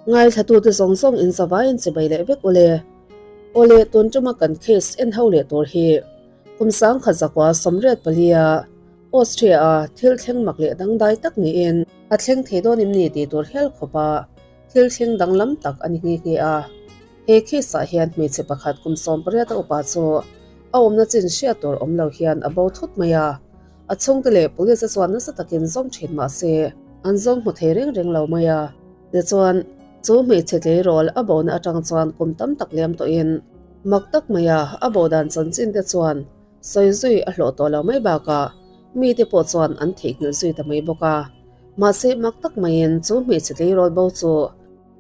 Ngaithlatute zawng zawng in zavaiin chibai leh vek ule. Awle tun tuma kan case en ho leh tur hi kum 1984 a Austria a thil thleng mak leh dangdai tak niin a thleng thei dawn em ni tih tur hial khawp a thil thleng danglam tak a ni nghe nghe a. He case ah hian hmeichhe pakhat kum 18 a upa chu a awmna chin hriat tur awm lo hian a bo thut mai a. A chhungte leh police a chuan nasa takin zawng thin mah se an zawng hmu thei reng reng lo mai a. Tichuan, chu hmeichhe tleirawl a bona atang chuan kum tam tak liam tawhin mak tak maia a bo dan chanchin te chuan sawi zui a hlawh tawh lo mai bakah mite pawh chuan an theihnghilh zui ta mai bawk a. Mahse, mak tak maiin chu hmeichhe tleirawl bo chu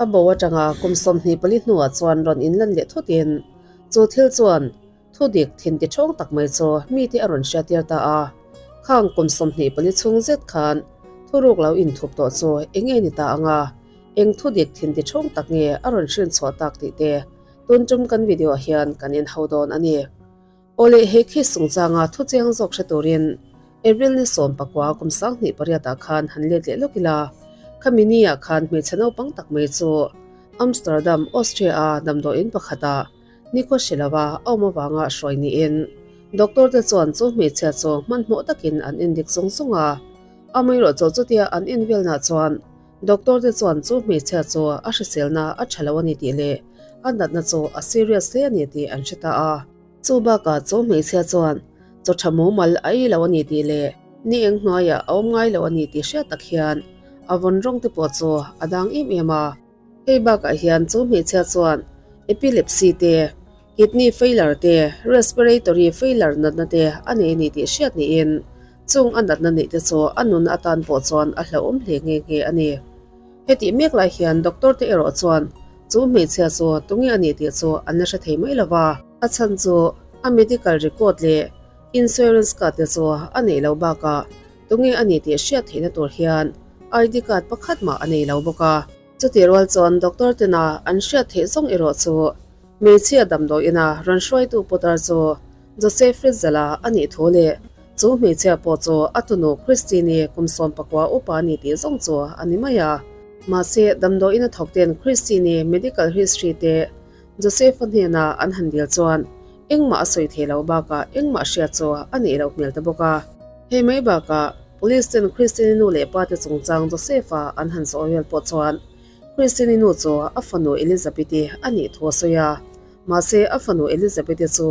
a bo atanga kum 24 hnuah chuan rawn inlan leh thutin chu thil chuan Thu dik thin ti ṭhawng tak mai chu mite a rawn hriattir ta a, khang kum 24 chhung zet khan thuruk lo inthup tawh chu eng nge ni ta ang a, eng thu dik thin ti ṭhawng tak nge a rawn hrin chhuah tak tih te tun tum kan video ah hian kan inho dawn a ni. Awle he case chungchanga thu chiang zawk hre turin April ni 19 kum 2008 ah khan han let leh lawk ila, khami ni ah khan hmeichhe naupang tak mai chu Amsterdam, Austria a damdawiin pakhatah Nikhaw hre lova a awm avanga hruai niin doctor te chuan chu hmeichhia chu hmanhmawh takin an endik zung zung a. Amaherawh chu chutia an en velnah chuan doctor te chuan chu hmeichhia chu a hriselna a tha lo a ni tih leh a natna chu a serious hle a ni tih an hre ta a. Chu bakah chu hmeichhia chuan chaw tha mumal a ei lo a ni tih leh ni eng hnuaiah a awm ngai lo a ni tih hriat tak hian a vawn rawng te pawh chu a dang em em a. Hei bakah hian chu hmeichhia chuan epilepsy te, kidney failure te, respiratory failure natna te a nei a ni tih hriat niin chung a natna neih te chu a nunna atan pawh chuan a hlauhawm hle nghe nghe a ni. Hetih mek lai hian doctor te erawh chuan chu hmeichhia chu tunge a nih tih chu an la hre thei mai lo va. A chhan chu a medical record leh insurance card te chu a neih loh bakah tunge a nih tih hriat theihna tur hian ID card pakhat mah a nei lo bawk a. Chutih rual chuan doctor tena an hriat theih zawng erawh chu hmeichhia damdawiina rawn hruaitu putar chu Joseph Fritzl-a a nih thu leh chu hmeichhia pawh chu a tunu Christine-i kum 19 upa a ni tih zawng chu a ni mai a. Mahse, damdawiina thawkten Christine-i medical history te Joseph-a hnena an han dil chuan engmah a sawi thei lo bakah engmah hriat chu a neih loh hmel ta bawk a. Hei mai bakah Police ten Christine-i nu leh pa te chungchang Joseph-a an han zawh vel pawh chuan Christine-i nu chu a fanu Elizabeth-i a nih thu a sawi a. Mahse, a fanu Elizabeth-i chu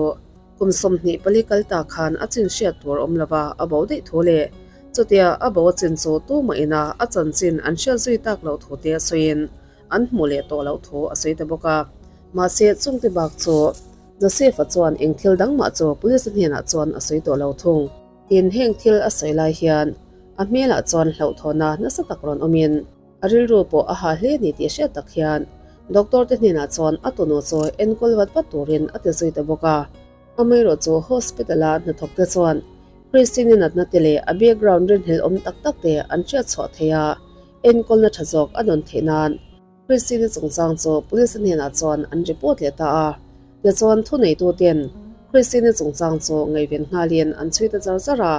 kum 24 kal ta khan a chin hriat tur awm lova a bo daih thu leh chutia a bo a chin chu tumah ina a chanchin an hriat zui tak loh thu te a sawiin an hmuh leh tawh loh thu a sawi ta bawk a. Mahse, chungte bak chu Joseph-a chuan eng thil dang mah chu police hnenah chuan a sawi tawh lo thung. Tin, heng thil a sawi lai hian a hmelah chuan hlauhthawna nasa tak rawn awmin a rilru pawh a hah hle ni tih hriat tak hian doctor te hnenah chuan a tunu chu enkawl vat vat turin a ti zui ta bawk a. Amaherawh chu hospital-a hnathawk te chuan Christine-i natna te leh a background rinhlelh awm tak tak te an hriat chhuah theih a, enkawlna tha zawk a dawn theih nan Christine-i chungchang chu police hnenah chuan an report leh ta a. Tichuan, thuneituten Christine-i chungchang chu ngaihven nghalin an chhui ta char char a.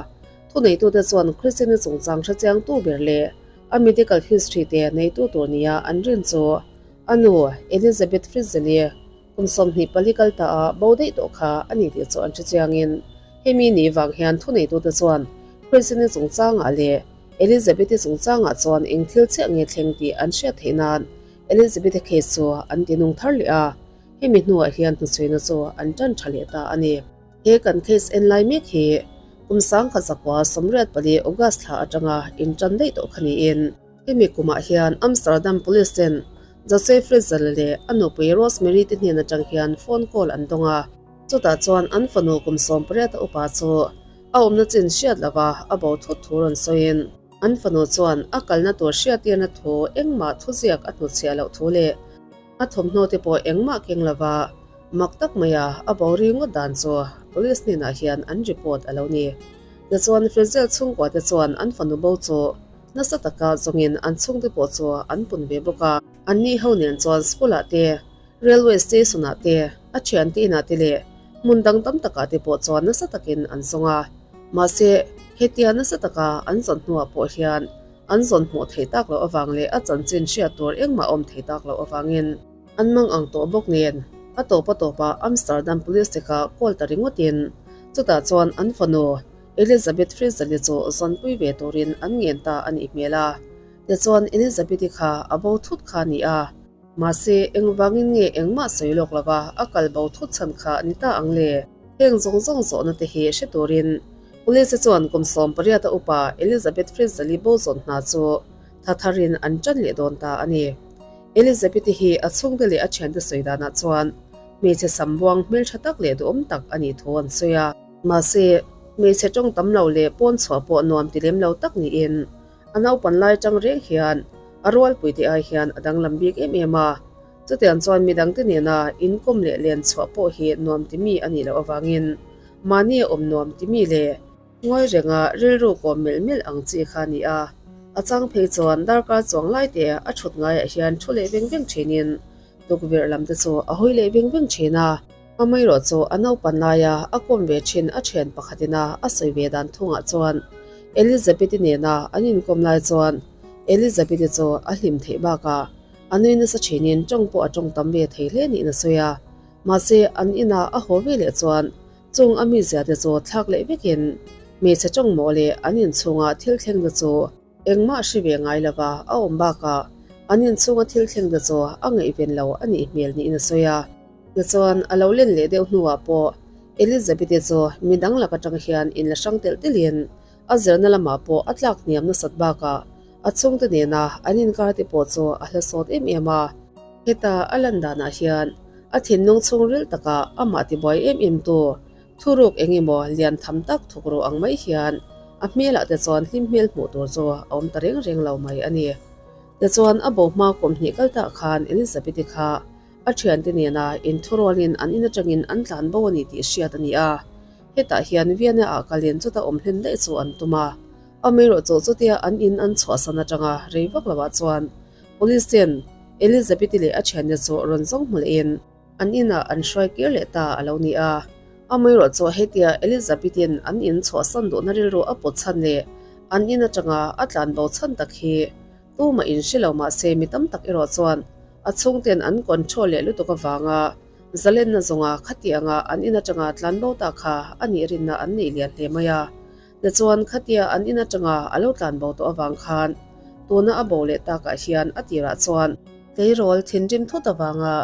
Thuneitute chuan Christine-i chungchang hrechiangtu ber leh a medical history te neitu tur nia an rin chu a nu Elizabeth Fritzl-i kum 24 kal ta a bo daih tawh kha a ni tih chu an hrechiangin hemi ni vang hian thuneitute chuan Christine-i chungchangah leh Elizabeth-i chungchangah chuan eng thil chiah nge thleng tih an hriat theih nan Elizabeth-i case chu an ti nung thar leh a, hemi hnuah hian hnuchhuina chu an tan tha leh ta a ni. He kan case en lai mek hi kum 1984 August thla atanga intan daih tawh kha niin, hemi kumah hian Amsterdam Police ten Joseph Fritzl leh a nupui Rosemary te hnen atang hian phone call an dawng a, chutah chuan an fanu kum 18 a upa chu A awmna chin hriat lova a bo thut thu rawn sawiin an fanu chuan a kalna tur hriattirna thu engmah thuziak a hnutchhiah loh thu leh a thawmhnaw te pawh engmah keng lova mak tak maia a bo ri ngawt dan chu police hnenah hian an report a lo ni. Tichuan Fritzl chhungkua te chuan an fanu bo chu nasa taka zawngin an chhungte pawh chu an pun ve bawk a. Anni ho nen chuan school ah te Railway station ah te, a thiante inah te leh hmun dang tam takah te pawh chuan nasa takin an zawng a. Mahse, hetia nasa taka an zawn hnuah pawh hian an zawn hmuh theih tak loh avang leh a chanchin hriat tur engmah awm thei tak loh avangin an mang ang tawh bawk nen a tawp a tawpah Amsterdam Police te kha call ta ringawtin chutah chuan an fanu Elizabeth Frizzali chu zawnpui ve turin an ngen ta a nih hmel a. Tichuan Elizabeth-i kha a bo thut kha a ni a. Mahse, engvangin nge engmah sawi lawk lova a kal bo thut chhan kha ni ta ang le? Heng zawng zawng zawhna te hi hre turin Police chuan kum 18 a upa Elizabeth Frizzali bo zawn hna chu tha tharin an tan leh dawn ta a ni. Elizabeth-i hi a chhungte leh a thiante sawi danah chuan hmeichhe sambuang hmeltha tak leh duhawm tak a nih thu an sawi a. Mahse, hmeichhe tawng tam lo leh pawn chhuah pawh nuam ti lem lo tak niin A naupan lai tang reng hian a rualpuite ai hian a danglam bik em em a, chutiang chuan midangte nena inkawm leh len chhuah pawh hi nuam ti mi a nih loh avangin mahni a awm nuam ti mi leh ngawi renga rilru kawm melh melh ang chi kha a ni a. A chang phei chuan darkar chuang laite a thut ngaiah hian thu leh veng veng thinin tukverh lam te chu a hawi leh veng veng thin a. Amaherawh chu a naupan laia a kawm ve thin a thian pakhatin a a sawi ve dan thungah chuan Elizabeth-i nena an inkawm lai chuan Elizabeth-i chu a hlim theih bakah a nui nasa thinin tawng pawh a tawng tam ve thei hle niin a sawi a. Mahse an ina a haw ve leh chuan chung a mizia te chu thlak leh vekin hmeichhe tawng mawh leh an inchhunga thil thleng te chu Engmah hre ve ngai lova a awm bakah an inchhunga thil thleng te chu a ngaihven lo a nih hmel niin a sawi a. Tichuan, a lo len leh deuh hnuah pawh Elizabeth-i chu midang lak atang hian inla hrang telh telhin a zirna lamah pawh a tlak hniam nasat bakah a chhungte nena an inkar te pawh chu a hla sawt em em a. Heta a lan danah hian a thinlung chhungril takah amah tibuai em em tu Thuruk eng emaw lian tham tak thuk ruh ang mai hian a hmelah te chuan hlim hmel hmuh tur chu a awm ta reng reng lo mai a ni. Tichuan a bo hma kum hnih kal tah khan Elizabeth-i kha a thiante nena inthurualin an in atangin an tlan bo a ni tih hriat a ni a. Hetah hian Vienna ah kalin chuta awm hlen daih chu an tum a. Amaherawhchu chutia an in an chhuahsan atanga rei vak loah chuan Police ten Elizabeth-i leh a thiante chu rawn zawng hmu lehin, An inah an hruai kir leh ta a lo ni a. Amaherawh chu hetia Elizabeth-in an in chhuahsan duhna rilru a pawt chhan leh an in atanga a tlan bo chhan tak hi tumah in hre lo mah se mi tam tak erawh chuan a chhungten an control leh lutuk avanga zalenna zawnga khatianga an in atanga tlan bo ta kha a nih rinna an nei lian hle mai a. Tichuan khatia an in atanga a lo tlan bo tawh avang khan tuna a bo leh takah hian a tirah chuan tleirawl thinrim thut avanga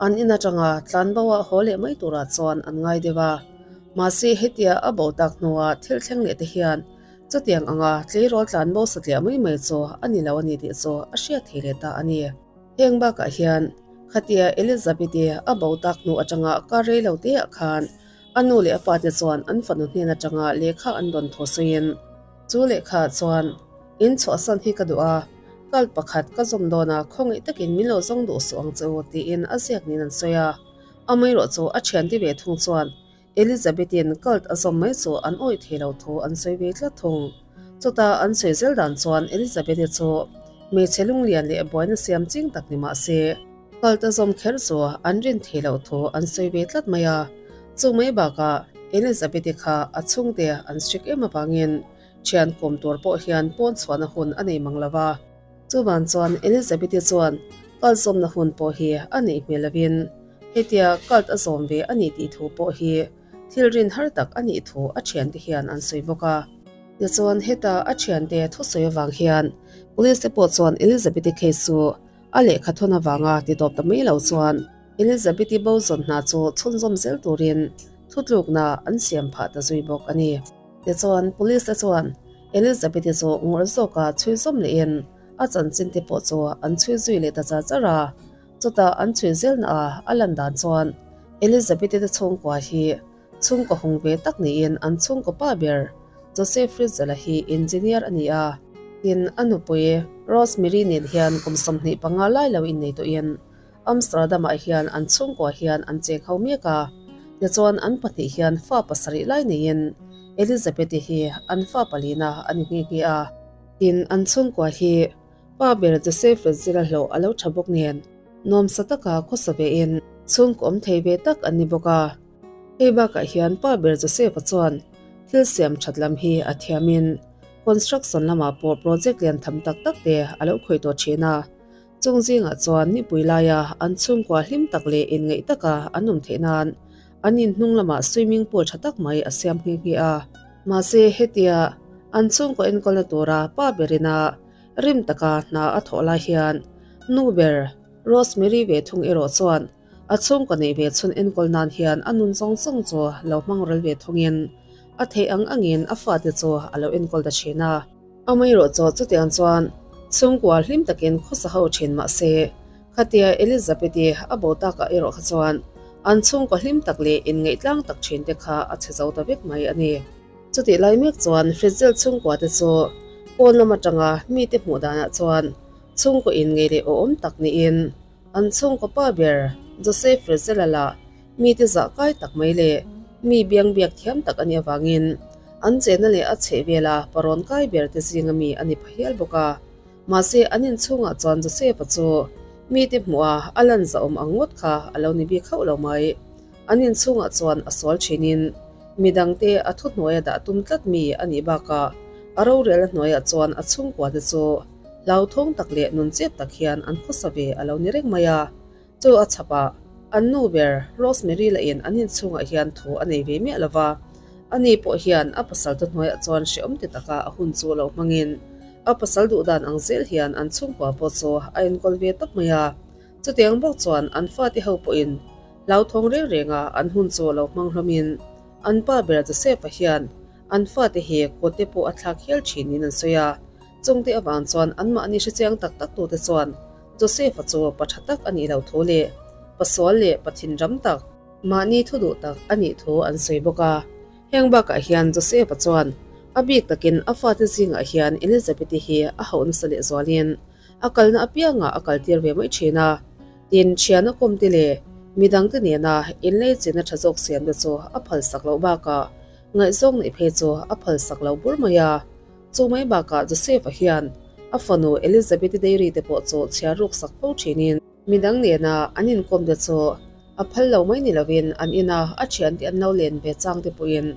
an in atanga tlan bo ah haw leh mai turah chuan an ngai deuh a. Mahse hetia a bo tak hnuah thil thleng leh te hian chutiang anga tleirawl tlan bo satliah mai mai chu a ni lo a ni tih chu a hriat thei leh ta a ni. Heng bakah hian khatia Elizabeth-i a bo tak hnu atanga kar rei lo teah khan A nu leh a pate chuan an fanu hnen atanga lehkha an rawn thaw sawiin, Chu lehkhaah chuan, In chhuahsan hi ka duh a, kal pakhat ka zawm dawn a, khawngaih takin min lo zawng duh suh ang che u, tiin a ziak niin an sawi a. Amaherawh chu a thiante ve thung chuan Elizabeth-in cult a zawm mai chu an awih thei lo thu an sawi ve tlat thung. Chuta an sawi zel dan chuan Elizabeth-i chu hmeichhe lunglian leh buaina siam ching tak ni mah se, Cult a zawm kher chu an rin thei loh thu an sawi ve tlat mai a. Chu mai bakah Elizabeth-i kha a chhungte an strict em avangin thian kawm tur pawh hian pawn chhuahna hun a nei mang lo va. Chuvan chuan Elizabeth-i chuan cult zawmna hun pawh hi a neih hmel lovin hetia cult a zawm ve a ni tih thu pawh hi thil rin har tak a nih thu a thiante hian an sawi bawk a. Tichuan heta a thiante thusawi avang hian police te pawh chuan Elizabeth-i case chu A lehkha thawn avanga ti tawp ta mai lo chuan Elizabeth-i bo zawn hna chu chhunzawm zel turin thutlukna an siam phah ta zui bawk a ni. Tichuan, Police te chuan Elizabeth-i chu ngawrh zawka chhui zawm lehin a chanchin te pawh chu an chhui zui leh ta char char a. Chutah an chhui zelna a a lan dan chuan Elizabeth-i te chhungkua hi chhungkaw hung ve tak niin an chhungkaw pa ber Joseph Rizal-a hi engineer a ni a. Tin, a nupui Rosemary nen hian kum 25 lai lo innei tawhin Amsterdam-ah hian an chhungkua hian an cheng ho mek a. Tichuan an pahnih hian fa pasarih lai neiin Elizabeth-i hi an fa palina a ni nghe nghe a. Tin, an chhungkua hi pa ber Joseph Rizal-a hlawh a lo tha bawk nen nuamsa taka khawsa vein chhungkaw awm thei ve tak an ni bawk a. Hei bakah hian pa ber Joseph-a chuan thil siam that lam hi a thiamin. Construction lamah pawh project lian tham tak tak te a lo khawih tawh thin a. Chung zingah chuan nipui laia an chhungkua hlim tak leh inngeih taka an awm theih nan an in hnung lamah swimming pool tha tak mai a siam nghe nghe a. Mahse hetia an chhungkaw enkawlna tura pa berina rim taka hna a thawh lai hian nu ber Rosemary ve thung erawh chuan a chhungkaw neih ve chhun enkawl nan hian a nun zawng zawng chu lo hmang ral ve thungin a theih ang angin a fate chu a lo enkawl ta thin a. Amaherawh chu chutiang chuan chhungkua hlim takin khawsa ho thin mah se, khatia Elizabeth-i a bo takah erawh kha chuan an chhungkaw hlim tak leh inngaih tlang tak thin te kha a chhe zo ta vek mai a ni. Chutih lai mek chuan Fritzl chhungkua te chu pawn lam atanga mite hmuh danah chuan chhungkaw inngeih leh awhawm tak niin an chhungkaw pa ber Joseph Fritzl-a lah Mite zah kai tak mai leh mi biang biak thiam tak a nih avangin an chenna leh a chheh vela parawn kai ber te zinga mi a ni pha hial bawk a. Mahse, an inchhungah chuan Joseph-a chu mite hmuha a lan zahawm ang ngawt kha a lo ni bik hauh lo mai. An inchhungah chuan a sual thinin midangte a thuhnuaia dah tum tlat mi a nih bakah a rorelna hnuaiah chuan a chhungkuate chu hlauthawng tak leh nunchep tak hian an khawsa ve a lo ni reng mai a. Chu a chhapah, an nu ber Rosemary lahin an inchhungah hian thu a nei ve miah lo va, ani pawh hian a pasal te hnuaiah chuan hrehawm ti taka a hun chu lo hmangin a pasal duh dan ang zel hian an chhungkua pawh chu a enkawl ve tawp mai a. Chutiang bawk chuan an fate ho pawhin hlauthawng reng renga an hun chu lo hmang hlawmin an pa ber Joseph-a hian an fate hi kut te pawh a thlak hial thinin an sawi a. Chungte avang chuan anmahni hrechiang tak tak tute chuan Joseph-a chu pa tha tak a nih loh thu leh pa sual leh pa thinram tak, mahni thu duh tak a nih thu an sawi bawk a. Heng bakah hian Joseph-a chuan a bik takin a fate zingah hian Elizabeth-i hi a hauh nasa leh zualin a kalna apiangah a kaltir ve mai thin a. Tin, thiana kawmte leh midangte nena inleichina tha zawk siamte chu a phalsak loh bakah ngaihzawng neih phei chu a phalsak lo bur mai a. Chu mai bakah Joseph-a hian a fanu Elizabeth-i dairy te pawh chu chhiar ruk sak fo thinin midang nena an inkawm te chu a phal lo mai ni lovin an ina a thiante an lo len ve chang te pawhin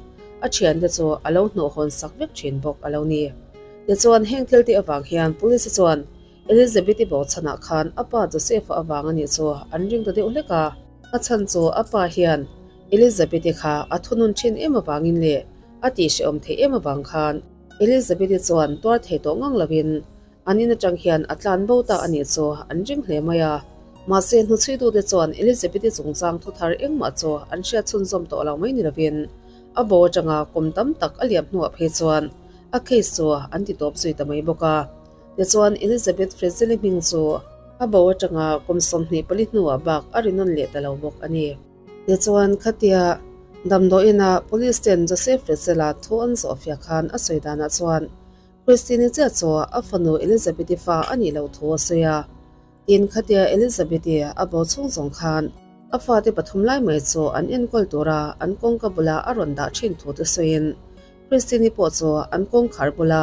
a thiante chu a lo hnawh hawn sak vek thin bawk a lo ni. Tichuan heng thil te avang hian police chuan Elizabeth-i bawhchhanah khan a pa Joseph-a avang a nih chu an ring ta deuh hlek a. A chhan chu a pa hian Elizabeth-i kha a thunun thin em avangin leh a tihhrehawm theih em avang khan Elizabeth-i chuan tuar thei tawh ngang lovin an in atang hian a tlan bo ta a nih chu an ring hle mai a. Mahse, hnuchhuitute chuan Elizabeth-i chungchang thu thar engmah chu an hriat chhunzawm tawh lo mai ni lovin a bo atanga kum tam tak a liam hnuah phei chuan a case chu an ti tawp zui ta mai bawk a. Tichuan, Elizabeth Frizzeli hming chu a bo atanga kum 24 hnuah bak a ri nawn leh ta lo bawk a ni. Tichuan, khatia damdawiina Police ten Joseph Frizzela thu an zawh fiah khan a sawi danah chuan Christine-i chiah chu a fanu Elizabeth-i fa a nih loh thu a sawi a. Tin, khatia Elizabeth-i a bo chhung zawng khan a fate pathum lai mai chu an enkawl tura an kawngka bula a rawn dah thin thu te sawiin Christine-i pawh chu an kawngkhar bula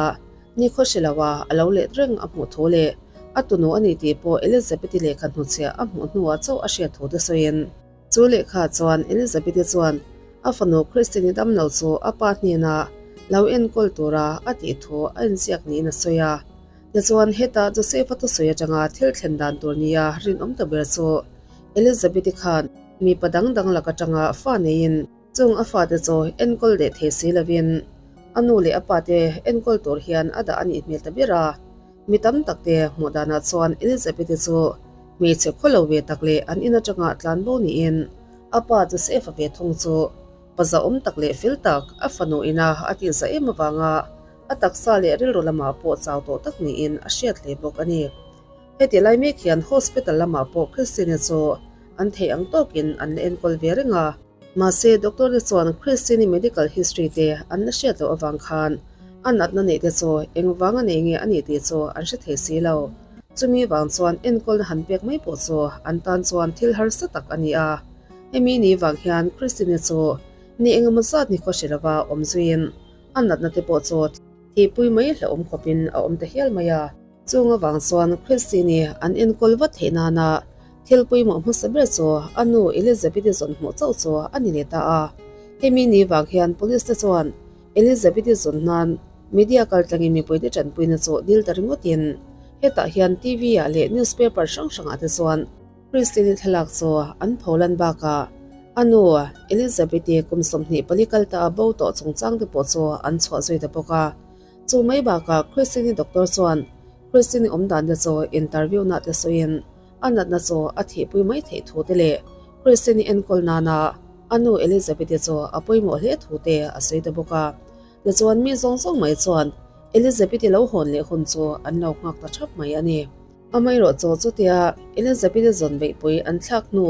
nikhaw hre loa a lo let reng a hmuh thu leh a tunu a ni tih pawh Elizabeth-i lehkha hnuchhiah a hmuh hnuah chauh a hriat thu te sawiin chu lehkha chuan Elizabeth-i chuan a fanu Christine-i damlo chu a pa hnena lo enkawl tura a tih thu a inziak niin a sawi a. Tichuan heta Joseph-a thusawi atanga thil thlen dan tur nia rinawm ta ber chu Elizabeth-i khan mipa dang dang lak atanga fa neiin Chung a fate chu enkawl leh thei si lovin a nu leh a pate enkawl tur hian a dah a nih hmel ta ber a. Mi tam tak te hmuh danah chuan Elizabeth-i chu hmeichhe khaw lo ve tak leh an in atanga tlan bo niin a pa Joseph-a ve thung chu pa zahawm tak leh fel tak a fanu ina a tihzah em avanga a taksa leh rilru lamah pawh chau tawh tak niin a hriat hle bawk a ni. Heti lai mek hian hospital lamah pawh Christine-i chu an theih ang tawkin an la enkawl ve reng a. Mahse, doctor te chuan Christine-i medical history te an la hriat loh avang khan a natna neih te chu engvanga nei nge a nih tih chu an hre thei si lo. Chumi vang chuan enkawlna han pek mai pawh chu an tan chuan thil harsa tak a ni a. Hemi ni vang hian Christine-i chu ni engemaw zat ni khaw hre lova awm zuiin a natna te pawh chu thihpui mai hlauhawm khawpin a awm ta hial mai a. Chung avang chuan Christine-i an enkawl vat theih nana thil pawimawh hmasa ber chu a nu Elizabeth-i zawn hmuh chauh chu a ni leh ta a. Hemi ni vang hian police te chuan Elizabeth-i zawn nan Media kaltlangin mipuite tanpuina chu dil ta ringawtin hetah hian TV ah leh newspaper hrang hrangah te chuan Christine-i thlalak chu an pholan bakah a nu Elizabeth-i kum 24 kal ta a bo tawh chungchang te pawh chu an chhuah zui ta bawk a. Chu mai bakah Christine-i doctor chuan Christine-i awmdan te chu interview nah te sawiin a natna chu a thihpui mai theih thu te leh Christine-i enkawl nana a nu Elizabeth-i chu a pawimawh hle thu te a sawi ta bawk a. Tichuan mi zawng zawng mai chuan Elizabeth-i lo hawn leh hun chu an lo nghak ta thap mai a ni. Amaherawh chu chutia Elizabeth-i zawn beihpui an thlak hnu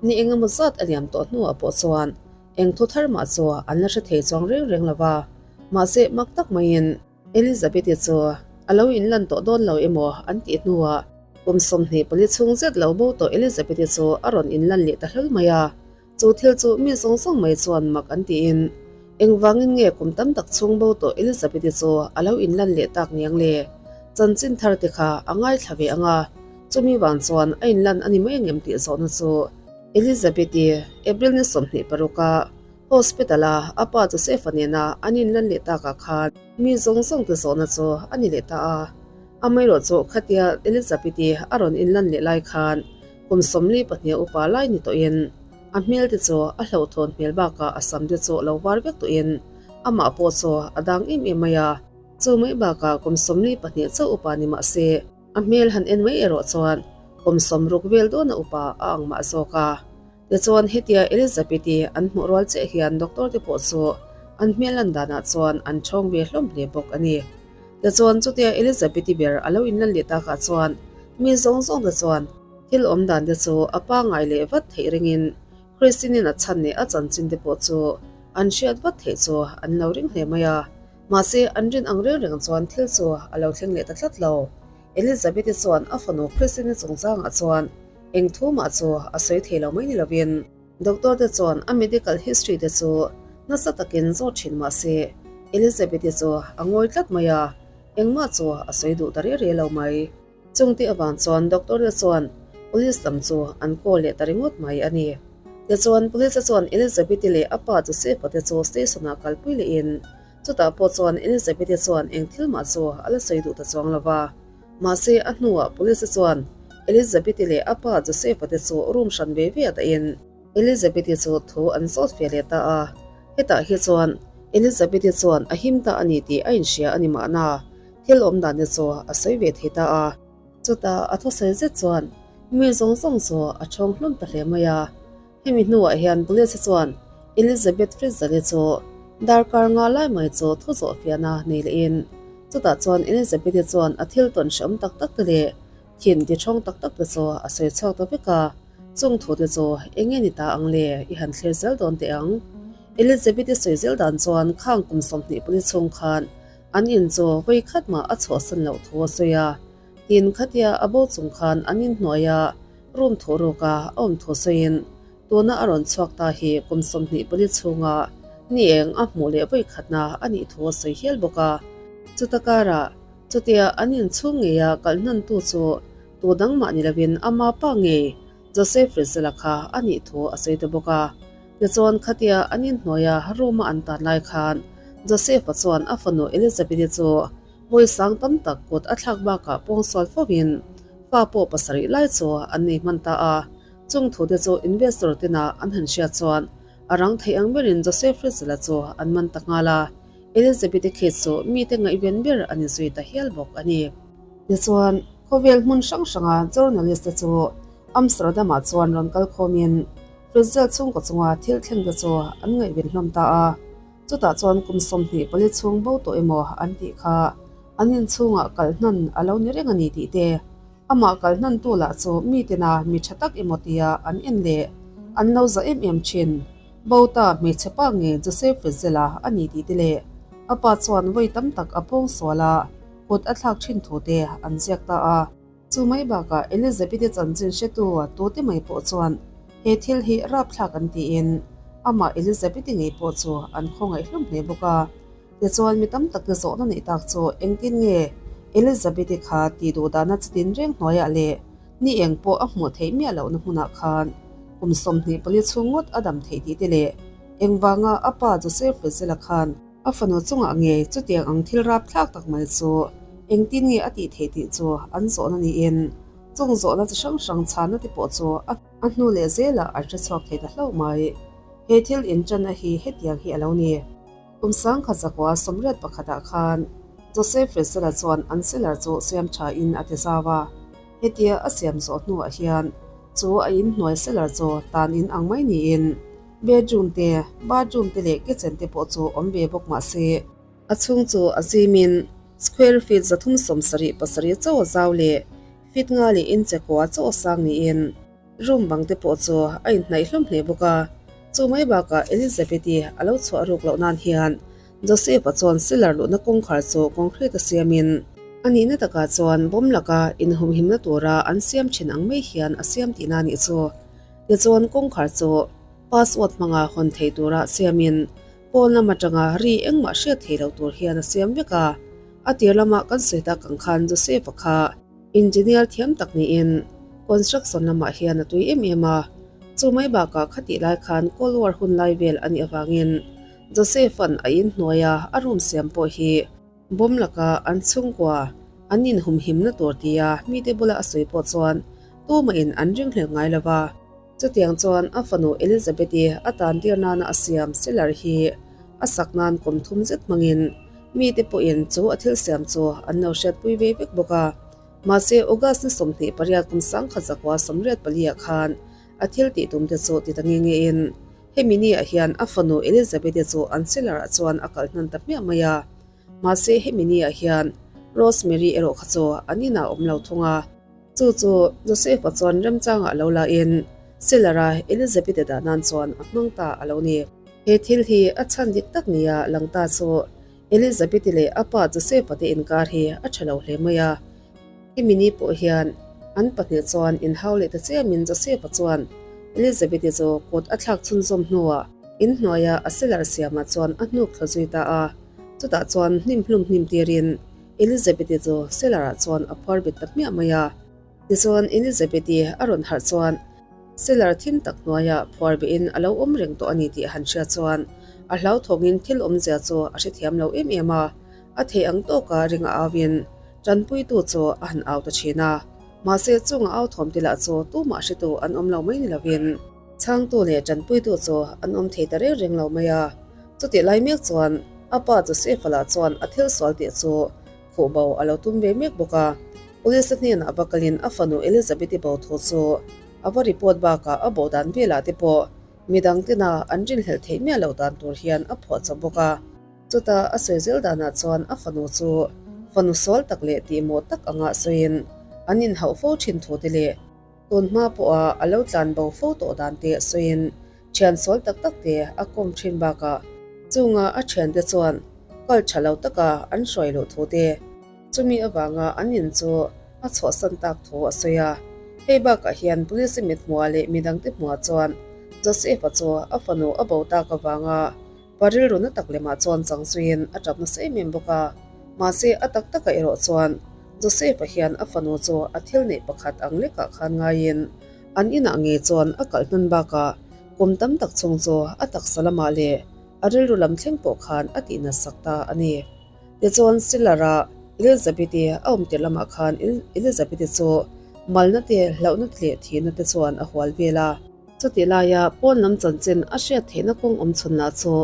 ni eng emaw zat a liam tawh hnuah pawh chuan eng thu thar mah chu an la hre thei chuang reng reng lo va, mahse mak tak maiin Elizabeth-i chu a lo inlan tawh dawn lo emaw an tih hnuah kum 24 chhung zet lo bo tawh Elizabeth-i chu a rawn inlan leh ta hlawl mai a. Chu thil chu mi zawng zawng mai chuan mak an tiin, Engvangin nge kum tam tak chhung bo tawh Elizabeth-i chu a lo inlan leh tak niang le? Chanchin thar te kha a ngaithla ve ang a, chumi vang chuan a inlan a ni mai angem tih zawhna chu Elizabeth-i April ni 26 a hospital-a a pa Joseph-a nena an inlan leh takah khan mi zawng zawng te zawhna chu a ni leh ta a. Amaherawh chu khatia Elizabeth-i a rawn inlan leh lai khan Kum 42 upa lai ni tawhin a hmel te chu a hlauhthawn hmel bakah a sam te chu lo var vek tawhin amah pawh chu a dang em em mai a. Chu mai bakah kum 42 chauh upa ni mah se a hmel han en mai erawh chuan kum 60 vel dawna upa a ang mah zawk a. Tichuan hetia Elizabeth-i an hmuh rual chiah hian doctor te pawh chu an hmel lan danah chuan an ṭhawng ve hlawm hle bawk a ni. Tichuan chutia Elizabeth-i ber a lo inlan leh takah chuan mi zawng zawng te chuan thil awm dan te chu a pangngai leh vat theih ringin Christine-in a chhan leh a chanchin te pawh chu an hriat vat theih chu an lo ring hle mai a. Mahse an rin ang reng reng chuan thil chu a lo thleng leh ta tlat lo. Elizabeth-i chuan a fanu Christine-i chungchangah chuan eng thu mah chu a sawi thei lo mai ni lovin doctor te chuan a medical history te chu nasa takin zawt thin mah se Elizabeth-i chu a ngawi tlat mai a, engmah chu a sawi duh ta reh reh lo mai. Chungte avang chuan doctor te chuan police lam chu an call leh ta ringawt mai a ni. Tichuan police te chuan Elizabeth-i leh a pa Joseph-a te chu station-ah kalpui lehin Chutah pawh chuan Elizabeth-i chuan eng thil mah chu a la sawi duh ta chuang lo va. Mahse, a hnuah Police-a chuan Elizabeth-i leh a pa Joseph-a te chu room hran ve ve a dahin Elizabeth-i chu thu an zawt fe leh ta a. Hetah hi chuan Elizabeth-i chuan a him ta a ni tih a inhria a ni mahna, thil awm dan te chu a sawi ve thei ta a. Chutah a thusawi zet chuan mi zawng zawng chu a ṭhawng hlawm ta hle mai a. Hemi hnuah hian Police chuan Elizabeth Frizzali chu darkar nga lai mai chu thu zawh fiahna nei lehin chutah chuan Elizabeth-i chuan a thil tawn hreawm tak tak te leh thin ti ṭhawng tak tak te chu a sawi chhuak ta vek a, chung thu te chu eng nge ni ta ang le i han thlir zel dawn teh ang. Elizabeth-i sawi zel dan chuan khang kum 24 chhung khan an in chu vawi khat mah a chhuahsan loh thu a sawi a, tin khatia a bo chung khan an inhnuai a Room thu ruka a awm thu sawiin tuna a rawn chhuak ta hi kum 24 chhunga ni eng a hmuh leh vawi khatna a nih thu a sawi hial bawk a. Chuta karah chutia an inchhung ngeia kalh hnantu chu tu dang mah ni lovin ama pa ngei Joseph Rizal-a kha a nih thu a sawi ta bawk a. Tichuan khatia an inhnuaia room-a an tan lai khan Joseph-a chuan a fanu Elizabeth-i chu vawi sang tam tak kut a thlak bakah pawngsual fovin Fa pawh pasarih lai chu an nei hman ta a, chung thute chu investor tena an han hriat chuan a rang theih ang berin Joseph Rizal-a chu an man ta nghal a, Elizabeth-i case chu mite ngaihven ber a ni zui ta hial bawk a ni. Tichuan, khawvel hmun hrang hranga journalist te chu Amsterdam-ah chuan rawn kal khawmin Rizal chhungkaw chunga thil thleng te chu an ngaihven hlawm ta a, chutah chuan kum 24 chhung bo tawh emaw an tih kha An inchhungah kalhnan a lo ni reng a ni tih te, amah kalhnantu lah chu mi tina mi tha tak emaw tia an en leh an lo za em em thin. Bota hmeichhe pa nge Joseph Rizela a ni tih te leh a pa chuan vawi tam tak a pawng sual a, kut a thlak thin thu te an ziak ta a. Chu mai bakah Elizabeth-i chanchin hretu tute mai pawh chuan he thil hi rapthlak an tiin amah Elizabeth-i ngei pawh chu an khawngaih hlawm hle bawk a. Tichuan mi tam takte zawhna neih tak chu engtin nge Elizabeth-i kha tih duh dahna chitin reng hnuaiah leh ni eng pawh a hmuh theih miah lohna hmunah khan kum 24 chhung ngawt a dam theih tih te leh engvanga a pa Joseph Rizela khan. A fanu chungah ngei chutiang ang thil rapthlak tak mai chu engtin nge a tih theih tih chu an zawhna niin chung zawhna chi hrang hrang chhanna te pawh chu a hnu leh zelah an hrechhuak thei ta hlauh mai. He thil inṭanna hi hetiang hi a lo ni. Kum 1981 ah khan Joseph Rizal-a chuan an cellar chu siam thain a ti zau a. Hetia a siam zawh hnuah hian chu a inhnuai cellar chu tan in ang mai niin bedroom te, bathroom te leh kitchen te pawh chu awm ve bawk mah se, a chhung chu a zimin square feet 377 chauh a zau leh feet nga leh inche kua chauh a sang niin Room bang te pawh chu a inhnaih hlawm hle bawk a, chu mai bakah Elizabeth-i a lo chhuah ruk loh nan hian Joseph-a chuan cellar luhna kawngkhar chu concrete a siamin a nihna takah chuan bomb laka inhumhimna tura an siam thin ang mai hian a siam tihna a nih chu. Tichuan kawngkhar chu password hmanga hawn thei tura siamin pawn lam atanga ri engmah hriat thei lo tur hian a siam vek a, a tir lama kan sawi tak ang khan Joseph-a kha Engineer thiam tak niin construction lamah hian a tui em em a, chu mai bakah khatih lai khan Cold War hun lai vel a nih avangin Joseph-a'n a inhnuaia a room siam pawh hi bomb laka an chhungkua an inhumhimna tur tia mite bula a sawi pawh chuan tumahin an ringhlel ngai lo va. Chutiang chuan a fanu Elizabeth-i a tan tir nana a siam cellar hi a sak nan kum thum zet hmangin mite pawhin chu a thil siam chu an lo hriatpui ve vek bawk a. Mahse, August ni 28 kum 1984 ah khan a thil tih tum te chu ti ta nge nge in hemi ni ah hian a fanu Elizabeth-i chu an cellar ah chuan a kal hnan ta hmiah mai a. Mahse, hemi ni ah hian Rosemary erawh kha chu an inah a awm lo thung a. Chu chu Joseph-a chuan remchangah lo la in cellar-a Elizabeth-a dah nan chuan a hmang ta a lo ni. He thil hi a chhan dik tak nia lang ta chu Elizabeth-i leh a pa Joseph-a te inkar hi a tha lo hle mai a. Hemi ni pawh hian an pahnih chuan inhau leh ta chiamin Joseph-a chuan Elizabeth-i chu kut a thlak chhunzawm hnuah inhnuaia a cellar siamah chuan a hnuk thla zui ta a. Chutah chuan hnim hlum hnim tirin Elizabeth-i chu cellar-ah chuan a phuar bet ta hmiah mai a. Tichuan, Elizabeth-i a rawn harh chuan cellar thim tak hnuaiah phuar behin a lo awm reng tawh a ni tih a han hria chuan a hlauthawngin thil awmzia chu a hrethiam lo em em a. A theih ang tawka ring a auin tanpuitu chu a han au ta thin a. Mahse, chunga au thawm te lah chu tumah hretu an awm lo mai ni lovin chhangtu leh tanpuitu chu an awm thei ta reng reng lo mai a. Chutih lai mek chuan a pa Joseph-a lah chuan a thil sual tih chu khuh bo a lo tum ve mek bawk a. Police-a hnenah va kalin a fanu Elizabeth-i bo thu chu a va report bakah a bo dan velah te pawh midang tena an rinhlelh theih miah loh dan tur hian a phuah chawp bawk a. Chutah a sawi zel danah chuan a fanu chu fanu sual tak leh tihmawh tak anga sawiin an inhauh fo thin thu te leh Tun hma pawha a lo tlan bo fo tawh dan te sawiin thian sual tak tak te a kawm thin bakah chunga a thiante chuan kal tha lo taka an hruai loh thu te, chumi avanga an in chu a chhuahsan tak thu a sawi a. Hei bakah hian Police mithmuah leh midangte hmuah chuan Joseph-a chu a fanu a bo tak avanga Pa rilru na tak lemah chuan chang zuiin a tap nasa em em bawk a, mahse a tak takah erawh chuan Joseph-a hian a fanu chu a thil neih pakhat ang lekah khan ngaiin an inah ngei chuan a kalh hnan bakah kum tam tak chhung chu a taksa lamah leh a rilru lam thleng pawh khan a tih natsak ta a ni. Tichuan Cellar-a Elizabeth-i a awm tir lamah khan Elizabeth-i chu malna te, hlauhna te leh thihna te chuan a hual vel a. Chutih laia pawn lam chanchin a hriat theihna kawng awm chhun lah chu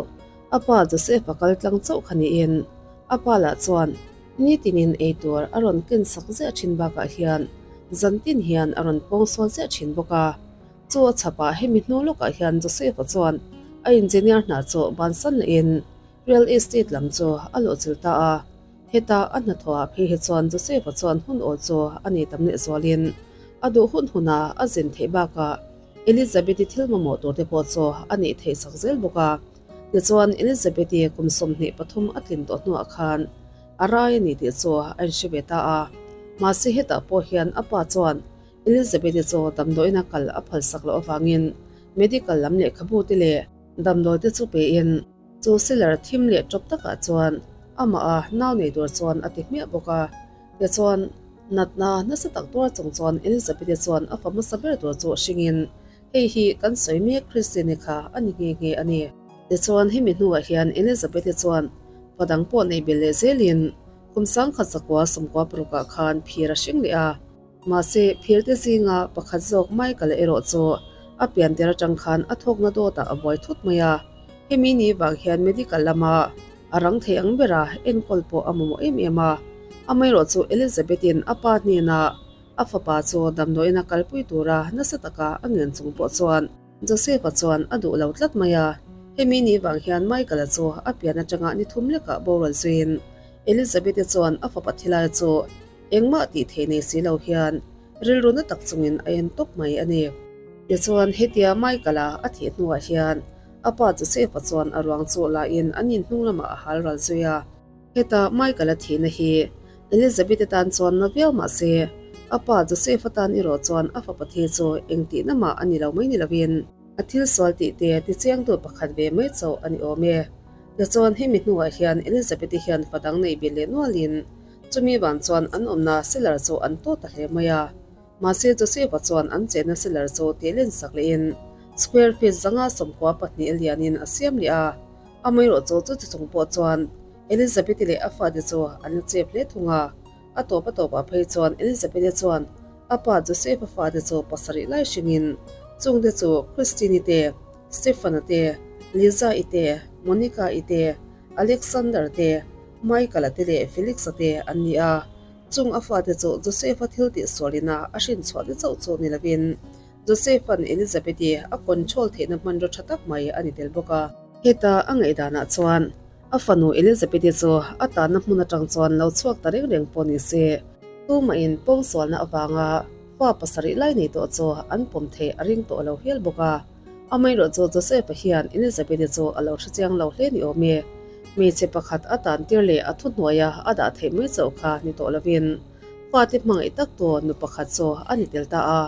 a pa Joseph-a kal tlang chauh kha niin a pa lah chuan nitinin ei tur a rawn ken sak ziah thin bakah hian zantin hian a rawn pawng sawl ziah thin bawk a. Chu a chhapah hemi hnu lawkah hian Joseph-a chuan a engineer hna chu bansan lehin Real estate lam chu a luhchilh ta a, heta a hnathawhah phei hi chuan Joseph-a chuan hun awl chu a nei tam lehzualin a duh hun hunah a zin theih bakah Elizabeth-i thil mamawh turte pawh chu a neih theih sak zel bawk a. Tichuan, Elizabeth-i kum 23 a tlin tawh hnuah khan a rai a ni tih chu a inhre ve ta a. Mahse hetah pawh hian a pa chuan Elizabeth-i chu damdawiina kal a phalsak loh avangin medical lam lehkhabu te leh damdawi te chu pein, Chu cellar thim leh tawp takah chuan amah a nau nei tur chuan a ti hmiah bawk a. Tichuan, natna nasa tak tuar chung chuan Elizabeth-i chuan a fa hmasa ber tur chu hringin, Hei hi kan sawi mek Christine-i kha a ni nghe nghe a ni. Tichuan, hemi hnuah hian Elizabeth-i chuan. Fa dang pawh neih belh leh zelin kum 1916 ah khan phir a hring leh a. Mahse, phirte zinga pakhat zawk Michael-a erawh chu a pian tir atang khan a thawkna dawtah a buai thut mai a. Hemi ni vang hian medical lama a rang thei ang bera enkawl pawh a mamawh em em a. Amaherawh chu Elizabeth-in a pa hnenah a fapa chu damdawiin a kalpui tura nasa taka a ngen chung pawh chuan Joseph-a chuan a duh lo tlat mai a. Hemi ni vang hian Michael-a chu a pian atanga ni thum lekah boral zuiin Elizabeth-i chuan a fapa thilai chu Engmah tih theih nei si lo hian rilru na tak chungin a en tawp mai a ni. Tichuan, hetia Michael-a a thih hnuah hian a pa Joseph-a chuan a ruang chu lahin an in hnung lamah a hal ral zui a. Heta Michael-a thihna hi Elizabeth-i tan chuan na viau mah se, a pa Joseph-a tan erawh chuan a fapa thi chu eng tihna mah a ni lo mai ni lovin a thil sual tih te tichiangtu pakhat ve mai chauh a ni awm e. Tichuan, hemi hnuah hian Elizabeth-i hian fa dang nei bil leh nualin Chumi vang chuan an awmna cellar chu an tawt ta hle mai a. Mahse Joseph-a chuan an chenna cellar chu tih len sak lehin square feet 192 a lianin a siam leh a. Amaherawh chu chuti chung pawh chuan Elizabeth-i leh a fate chu an la chep hle thung a. A tawp a tawpah phei chuan Elizabeth-i chuan a pa Joseph-a fate chu pasarih lai hringin chungte chu Christine-i te, Stephen-a te, Liza-i te, Monica-i te, Alexander te, Michael-a te leh Felix-a te an ni a. Chung a fate chu Joseph-a thil tih sualina a hrin chhuah te chauh chu ni lovin, Joseph-a'n Elizabeth-i a control theihna hmanraw tha tak mai a ni tel bawk a. Heta a ngaihdanah chuan a fanu Elizabeth-i chu a tanna hmun atang chuan lo chhuak ta reng reng pawh ni se, tumahin pawngsualna avanga fa pasarih lai nei tawh chu an pawm theih a ring tawh lo hial bawk a. Amaherawh chu Joseph-a hian Elizabeth-i chu a lo hrechiang lo hle ni awm e. Hmeichhe pakhat a tan tir leh a thuhnuaia a dah theih mai chauh kha ni tawh lovin fate hmangaih tak tu nu pakhat chu a ni tel ta a.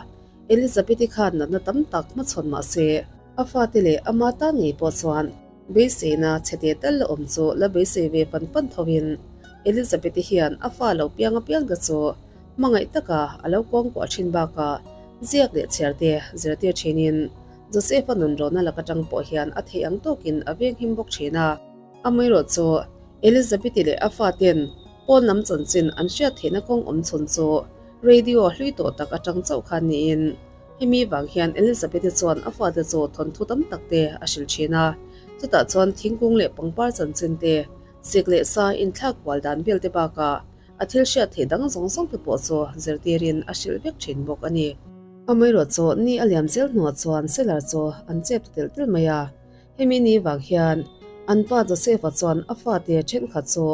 Elizabeth-i khan natna tam tak hmachhawn mah se, a fate leh ama tan ngei pawh chuan beiseina chhe te tal la awm chu la beisei ve fan fan thovin Elizabeth-i hian a fa lo piang apiang te chu Hmangaih taka a lo kawngkuah thin bakah ziak leh chhiar te zirtir thinin Joseph-a nun rawhna lak atang pawh hian a theih ang tawkin a venghim bawk thin a. Amaherawh chu Elizabeth-i leh a faten pawn lam chanchin an hriat theihna kawng awm chhun chu radio hlui tawh tak atang chauh khan niin hemi vang hian Elizabeth-i chuan a fate chu thawnthu tam tak te a hrilh thin a. Chutah chuan thingkung leh pangpar chanchin te, sik leh sa inthlak kual dan vel te bakah A thil hriat theih dang zawng zawng te pawh chu zirtirin a hrilh vek thin bawk a ni. Amaherawh chu ni a liam zel hnuah chuan cellar chu an chep ta telh telh mai a. Hemi ni vang hian an pa Joseph-a chuan a fate thenkhat chu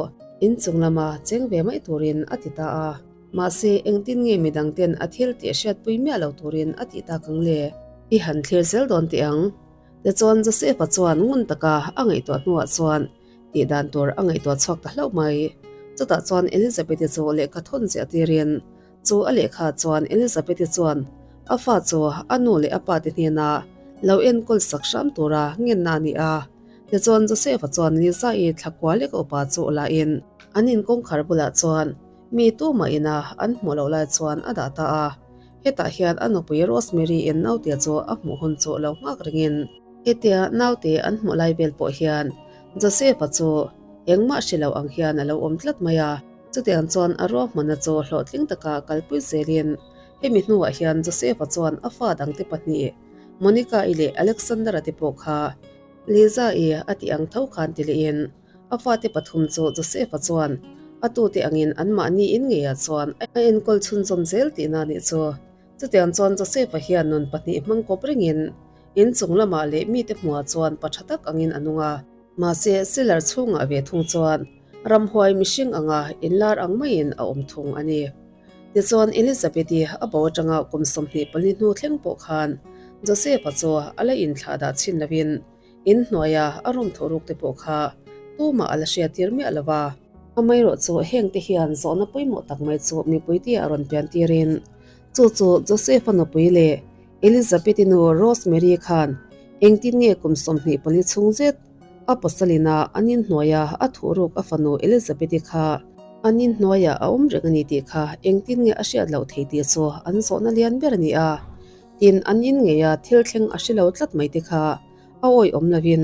inchung lama cheng ve mai turin a ti ta a. Mahse engtin nge midang ten a thil tih hriatpui miah lo turin a tih tak ang le? I han thlir zel dawn teh ang. Tichuan Joseph-a chuan ngun taka a ngaihtuah hnuah chuan Tih dan tur a ngaihtuah chhuak ta hlauh mai. Chutah chuan Elizabeth-i chu lehkha thawn ziah tirin, chu a lehkha chuan Elizabeth-i chuan a fa chu a nu leh a pa te hnena lo enkawl sak hram tura ngenna a ni a. Tichuan Joseph-a chuan Liza-i thla kua lek upa chu lahin an in kawngkhar bulah chuan mi tumah ina an hmuh loh lai chuan a dah ta a. Hetah hian a nupui Rosemary-in naute chu a hmuh hun chu lo nghak ringin, Hetia naute an hmuh lai vel pawh hian Joseph-a chu engmah hre lo ang hian a lo awm tlat mai a. Chutiang chuan a ruahmanna chu hlawhtling taka kalpui zelin hemi hnuah hian Joseph-a chuan a fa dangte pahnih Monica-i leh Alexander-a te pawh kha Liza-i a tih ang tho khan ti lehin a fate pathum chu Joseph-a chuan a tute angin anmahni in ngeiah chuan a enkawl chhunzawm zel tihna a nih chu. Chutiang chuan Joseph-a hian nun pahnih hmang kawp ringin In chung lamah leh mite hmuah chuan pa tha tak angin a nung a. Mahse, cellar chhungah ve thung chuan ramhuai mihring anga inlar ang maiin a awm thung a ni. Tichuan, Elizabeth-i a bo atanga kum 24 hnu thleng pawh khan Joseph-a chu a la inthlah dah chhin lovin in hnuaia a room thawhruk te pawh kha tumah a la hriattir miah lo va. Amaherawh chu hengte hian zawhna pawimawh tak mai chu mipui tia rawn piantirin chu chu Joseph-a nupui leh Elizabeth-i nu Rosemary khan engtin nge kum 24 chhung zet a pasalina an inhnuaia a thuhruk a fanu Elizabeth-i kha an inhnuaiah a awm reng a ni tih kha engtin nge a hriat loh thei tih chu an zawhna lian ber a ni a. Tin, an in ngeia thil thleng a hre lo tlat mai te kha a awihawm lovin.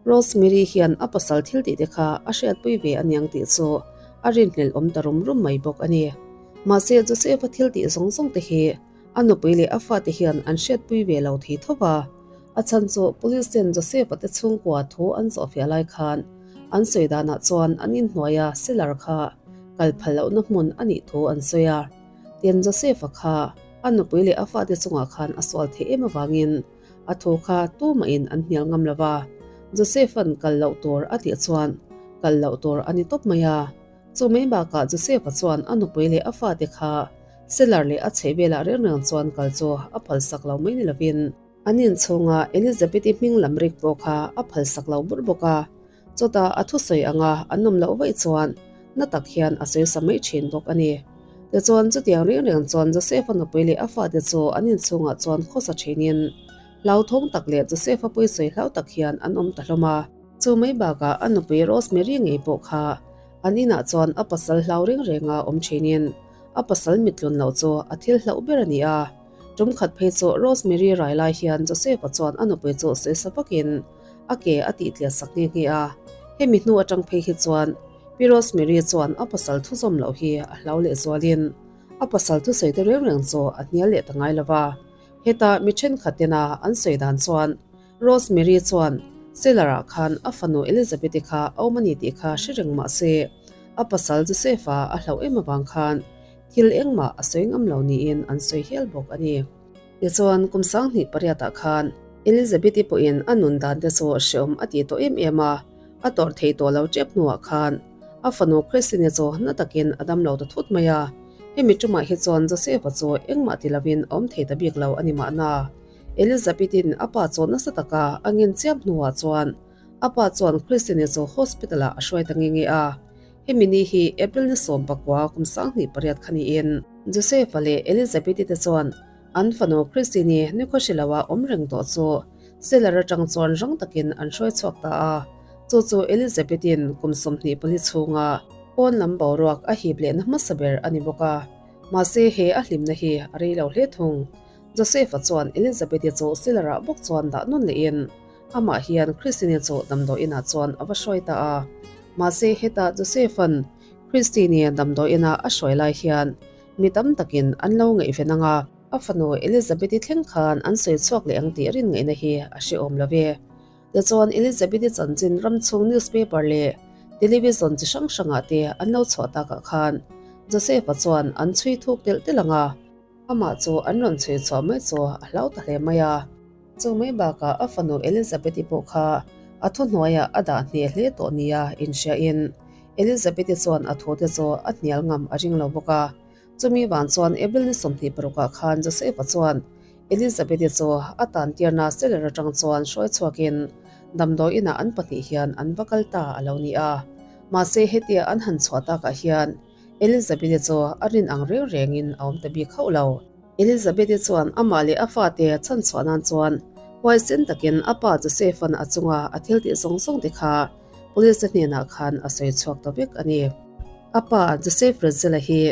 Rosemary hian a pasal thil tih te kha a hriatpui ve aniang tih chu a rinhlelh awm ta rum rum mai bawk a ni. Mahse Joseph-a thil tih zawng zawng te hi a nupui leh a fate hian an hriatpui ve lo thei tho va. A chhan chu Police ten Joseph-a te chhungkua thu an zawhfiah lai khan an sawi danah chuan an inhnuaia cellar kha kal phal lohna hmun a nih thu an sawi a. Tin Joseph-a kha a nupui leh a fate chungah khan a sual theih em avangin A thu kha tumahin an hnial ngam lo va, Joseph-a'n kal loh tur a tih chuan kal loh tur a ni tawp mai a. Chu mai bakah Joseph-a chuan a nupui leh a fate kha cellar leh a chheh velah reng reng chuan kal chu a phalsak lo mai ni lovin, an inchhunga Elizabeth-i hming lam rik pawh kha a phalsak lo bur bawk a. Chutah a thusawi anga an awm loh vaih chuan na tak hian a sawi sa mai thin bawk a ni. Tichuan chutiang reng reng chuan Joseph-a nupui leh a fate chu an inchhungah chuan khawsa thinin hlauthawng tak leh Joseph-a pawisawi hlau tak hian an awm ta hlawm a. Chu mai bakah a nupui Rosemary ngei pawh kha an inah chuan a pasal hlau reng renga awm thinin a pasal mittlun loh chu a thil hlauh ber a ni a. Tum khat phei chu Rosemary rai lai hian Joseph-a chuan a nupui chu sawi sa vakin a ke a tih tliat sak nghe nghe a. Hemi hnu atang phei hi chuan Pi Rosemary chuan a pasal thuzawm loh hi a hlau leh zualin a pasal thusawi te reng reng chu a hnial leh ta ngai lo va. Heta mi thenkhat tena an sawi dan chuan Rosemary chuan cellar-ah khan a fanu Elizabeth-i kha a awm a ni tih kha hre reng mah se a pasal Joseph-a a hlauh em avang khan thil engmah a sawi ngam lo niin an sawi hial bawk a ni. Tichuan, kum 2008 ah khan Elizabeth-i pawhin a nun dan te chu hreawm a ti tawh em em a, a tawrh thei tawh lo tep hnuah khan a fanu Christine chu na takin a dam lo ta thut mai a. Hemi tumah hi chuan Joseph-a chu engmah ti lovin a awm thei ta bik lo a ni mahna. Elizabeth-in a pa chu nasa taka a ngen chiam hnuah chuan a pa chuan Christine chu hospital-ah a hruai ta nge nge a. Hemi ni hi April ni 19 kum 2008 kha niin Joseph-a leh Elizabeth-i te chuan an fanu Christine-i nikhaw hre loa awm reng tawh chu cellar atang chuan rang takin an hruai chhuak ta a. Chu chu Elizabeth-i'n kum 24 chhunga pawn lam boruak a hip lehna hmasa ber a ni bawk a. Mahse he a hlimna hi a rei lo hle thung. Joseph-a chuan Elizabeth-i chu cellar-ah bawk chuan dah nawn lehin amah hian Christine-i chu damdawiinah chuan a va hruai ta a. Mahse hetah Joseph-a'n Christine-i damdawiina a hruai lai hian mi tam takin an lo ngaihven ang a, a fanu Elizabeth-i thleng khan an sawi chhuak leh ang tih rin ngaihna hi a hrehawm lo ve. Tichuan Elizabeth-i chanchin ram chhung newspaper leh television chi hrang hrangah te an lo chhuah takah khan Joseph-a chuan an chhui thuk telh telh ang a, amah chu an rawn chhui chhuah mai chu a hlau ta hle mai a. Chu mai bakah a fanu Elizabeth-i pawh kha a thuhnuaiah a dah hneh hle tawh nia inhriain Elizabeth-i chuan a thute chu a hnial ngam a ring lo bawk a. Chumi vang chuan April ni 26 ah khan Joseph-a chuan Elizabeth-i chu a tantirna cellar atang chuan hruai chhuakin damdawiinah an pahnih hian an va kal ta a lo ni a. Mahse hetia an han chhuah takah hian Elizabeth-i chu a rin ang reng rengin a awm ta bik hauh lo. Elizabeth-i chuan amah leh a fate chhan chhuah nan chuan huaisen takin a pa Joseph-a'n a chunga a thil tih zawng zawng te kha police-te hnenah khan a sawi chhuak ta vek a ni. A pa Joseph Fritzl-a hi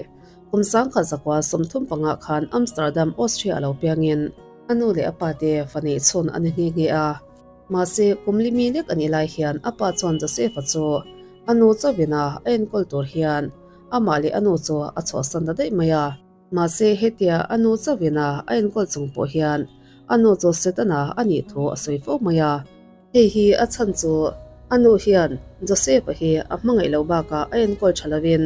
kum 1935 khan Amsterdam, Austria a lo piangin a nu leh a pate fa neih chhun a ni nghe nghe a. Mahse, kum li mi lek a nih lai hian a pa chuan Joseph-a chu a nu chauhin a a enkawl tur hian amah leh a nu chu a chhuahsan ta daih mai a. Mahse, hetia a nu chauhin a a enkawl chung pawh hian a nu chu Setana a nih thu a sawi fo mai a. Hei hi a chhan chu a nu hian Joseph-a hi a hmangaih loh bakah a enkawl tha lovin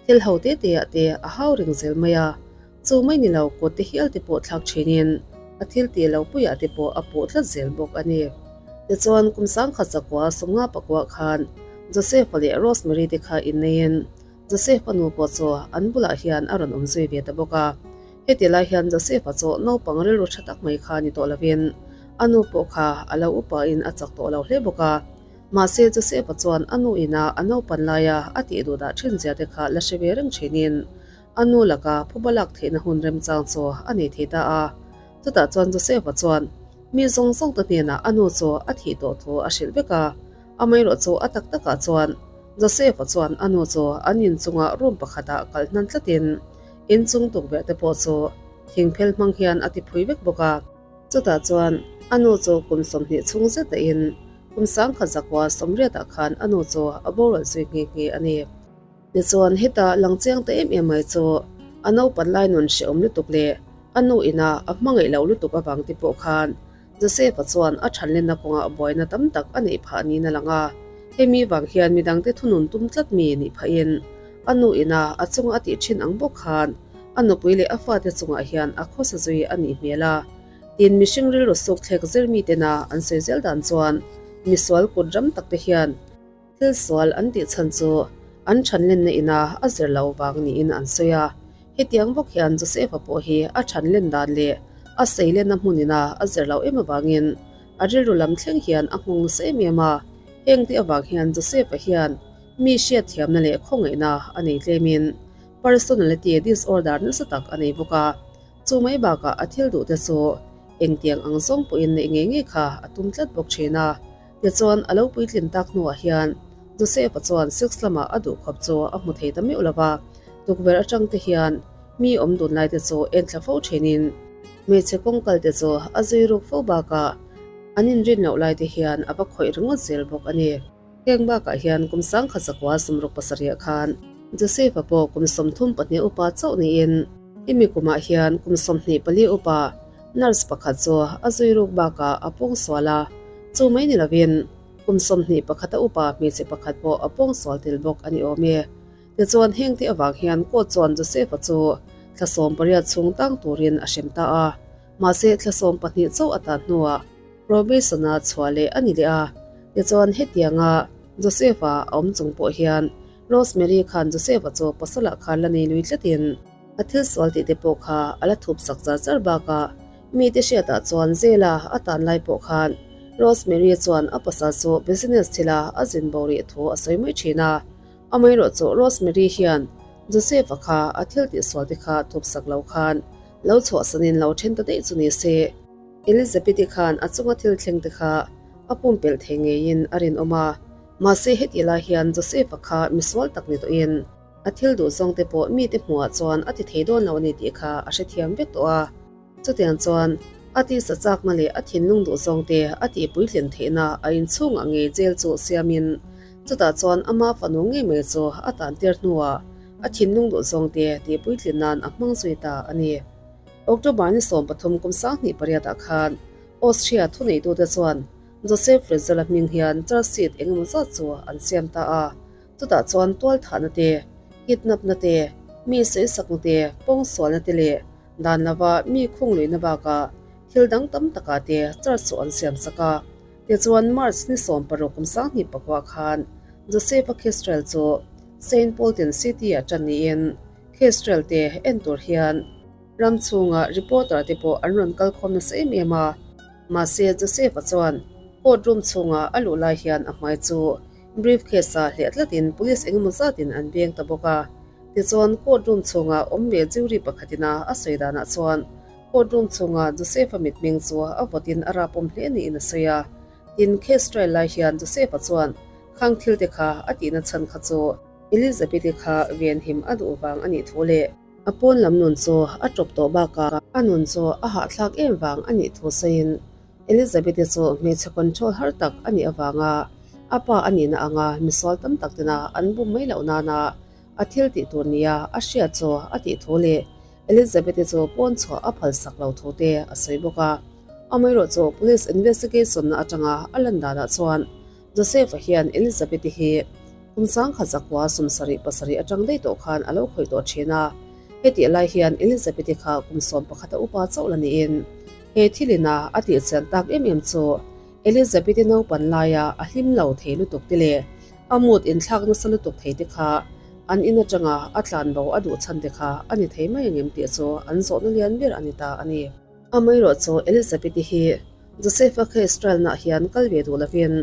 thil ho te te ah te a hau reng zel mai a. Chu mai ni lo kut te hial te pawh thlak thinin a thil tih lo puiah te pawh a puh tlat zel bawk a ni. Tichuan, kum 1959 khan Joseph-a leh Rosemary te kha inneiin Joseph-a nu pawh chu an bulah hian a rawn awm zui ve ta bawk a. Heti lai hian Joseph-a chu naupang rilru tha tak mai kha ni tawh lovin a nu pawh kha a lo upain a chak tawh lo hle bawk a. Mahse, Joseph-a chuan a nu ina a naupan laia a tih duh dah thin zia te kha la hre ve reng thinin a nu laka phuba lak theihna hun remchang chu a nei thei ta a. Chutah chuan Joseph-a chuan mi zawng zawng te hnenah a nu chu a thih tawh thu a hrilh vek a. Amaherawh chu a tak takah chuan Joseph-a chuan a nu chu an inchungah room pakhatah kal hnan tlatin inchung tukverh te pawh chu thingphel hmang hian a ti phui vek bawk a. Chutah chuan a nu chu kum 20 chhung zet dahin. Kum 1980 ah khan a nu chu a boral zui nghe nghe a ni. Tichuan heta lang chiang ta em em mai chu a naupan lai nun hrehawm lutuk leh a nu ina a hmangaih loh lutuk avang te pawh khan Joseph-a chuan a thanlenna kawngah buaina tam tak a neih phah niin a lang a. Hemi vang hian midangte thunun tum tlat mi nih phahin a nu ina a chunga a tih thin ang bawk khan a nupui leh a fate chungah hian a khawsa zui a nih hmel a. Tin, mihring rilru suk thlek zir mitena an sawi zel dan chuan misual kut ram takte hian thil sual an tih chhan chu an thanlenna ina a zir lo vang niin an sawi a. Hetiang bawk hian Joseph-a pawh hi a thanlen dan leh a seilenna hmun ina a zir lo em avangin a rilru lam thleng hian a nghawng nasa em em a. Hengte avang hian Joseph-a hian mi hriatthiamna leh khawngaihna a nei tlemin personality disorder nasa tak a nei bawk a. Chu mai bakah a thil duhte chu engtiang ang zawng pawhin neih ngei ngei kha a tum tlat bawk thin a. Tichuan, a lo puitlin tak hnuah hian Joseph-a chuan sex lamah a duh khawp chu a hmu thei ta meuh lo va, tukverh atang te hian mi awm dun lai te chu en thla fo thinin hmeichhe kawngkal te chu a zui ruk fo bakah an inrin loh lai te hian a va khawih ringawt zel bawk a ni. Heng bakah hian kum 1967 ah khan Joseph-a pawh kum 32 upa chauh niin hemi kumah hian kum 24 upa nurse pakhat chu a zui ruk bakah a pawngsual a, chu mai ni lovin kum 21 a upa hmeichhe pakhat pawh a pawngsual tel bawk a ni awm e. Tichuan hengte avang hian court chuan Joseph-a chu thla 18 chhung tang turin a hrem ta a, mahse thla 12 chauh a tan hnuah Probation-a chhuah leh a ni leh a, tichuan hetianga Joseph-a a awm chung pawh hian Rosemary khan Joseph-a chu pasalah khan la nei lui tlatin a thil sual tih te pawh kha a la thup sak char char bakah mite hriatah chuan Zela a tan lai pawh khan Rosemary chuan a pasal chu business thila a zin bo rih thu a sawi mai thin a, amaherawhchu Rosemary hian Joseph-a kha a thil tih sual te kha thup sak lo khan lo chhuahsanin lo then ta daih chu ni se. Elizabeth-i khan a chunga thil thleng te kha a pumpelh thei ngeiin a rinawm a, mahse heti lai hian Joseph-a kha misual tak ni tawhin a thil duh zawng te pawh mite hmuhah chuan a ti thei dawn lo a ni tih kha a hrethiam vek tawh a. Chutiang chuan a tisa chakna leh a thinlung duh zawng te a tih puitlin theihna a inchhungah ngei jail chu siamin chutah chuan ama fanu ngei mai chu a tantir hnuah a thinlung duh zawng te tih puitlin nan a hmang zui ta a ni. October ni 13 kum 2008 ah khan Austria thuneitute chuan Josef Fritzl-a hming hian charge sheet engemaw zat chu an siam ta a, chutah chuan tualthahna te, kidnap-na te, mi sawisakna te, pawngsualna te leh dan lova mi khungluihna bakah thil dang tam takah te charge chu an siam sak a. Tichuan March ni 16 kum 2009 khan Joseph-a case trial chu Saint Pölten City-ah tan niin Case trial te en tur hian ram chhunga reporter te pawh an rawn kal khawm nasa em em a. Mahse Joseph-a chuan court room chhunga a luh lai hian a hmai chu briefcase ah hliah tlatin police engemaw zatin an veng ta bawk a. Tichuan court room chhunga awm ve jury pakhatina a sawi danah chuan court room chhunga Joseph-a mitmeng chu a vawtin a rapawm hle niin a sawi a. Tin, case trial lai hian Joseph-a chuan khang thil te kha a tihna chhan kha chu Elizabeth-i kha venhim a duh vang a nih thu leh a pawn lam nun chu a tawp tawh bakah a nun chu a hahthlak em vang a nih thu sawiin Elizabeth-i chu hmeichhe control har tak a nih avanga a pa a nihna anga misual tam tak tena an bum mai loh nana a thil tih tur nia a hriat chu a tih thu leh Elizabeth-i chu pawn chhuah a phalsak lo thu te a sawi bawk a. Amaherawhchu police investigation-na atanga a lan danah chuan Joseph-a hian Elizabeth-i hi kum 1977 atang daih tawh khan a lo khawih tawh thin a. Hetih lai hian Elizabeth-i kha kum 11 a upa chauh la niin he thilina a tihchian tak em em chu Elizabeth-i naupan laia a hlim lo thei lutuk te leh a mood inthlak nasa lutuk thei te kha an in atanga a tlan bo a duh chhan te kha a ni thei mai angem tih chu an zawhna lian ber a ni ta a ni. Amaherawhchu Elizabeth-i hi Joseph-a case trial-naah hian kal ve duh lovin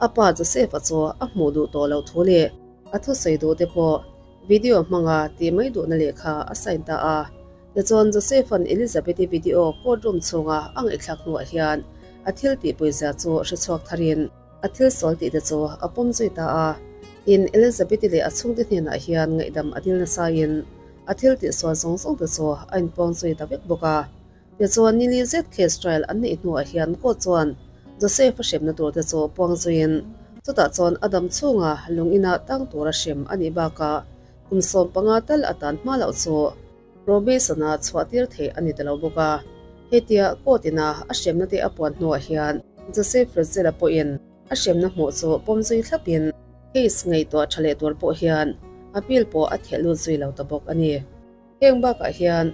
a pa Joseph-a chu a hmuh duh tawh loh thu leh a thusawi duh te pawh video hmanga tih mai duhna lehkha a sign ta a. Tichuan Joseph-a'n Elizabeth-i video court room chhunga a ngaihthlak hnuah hian a thil tihpuizia chu hrechhuak tharin a thil sawl tih te chu a pawm zui ta a. Tin, Elizabeth-i leh a chhungte hnenah hian ngaihdam a dil nasain a thil tihsual zawng zawng te chu a inpuang zui ta vek bawk a. Tichuan, nili zet case trial an neih hnuah hian court chuan Joseph-a hremna turte chu puang zuiin chutah chuan a dam chhunga lung ina tang tura hrem a nih bakah kum 15 tal a tan hma loh chu Robinson-a chhuah tir theih a ni ta lo bawk a. Hetia court ina a hremna te a puan hnuah hian Joseph Fritzl-a pawhin a hremna hmuh chu pawm zui thlapin case ngaihtuah tha leh tur pawh hian appeal pawh a theh lut zui lo ta bawk a ni. Heng bakah hian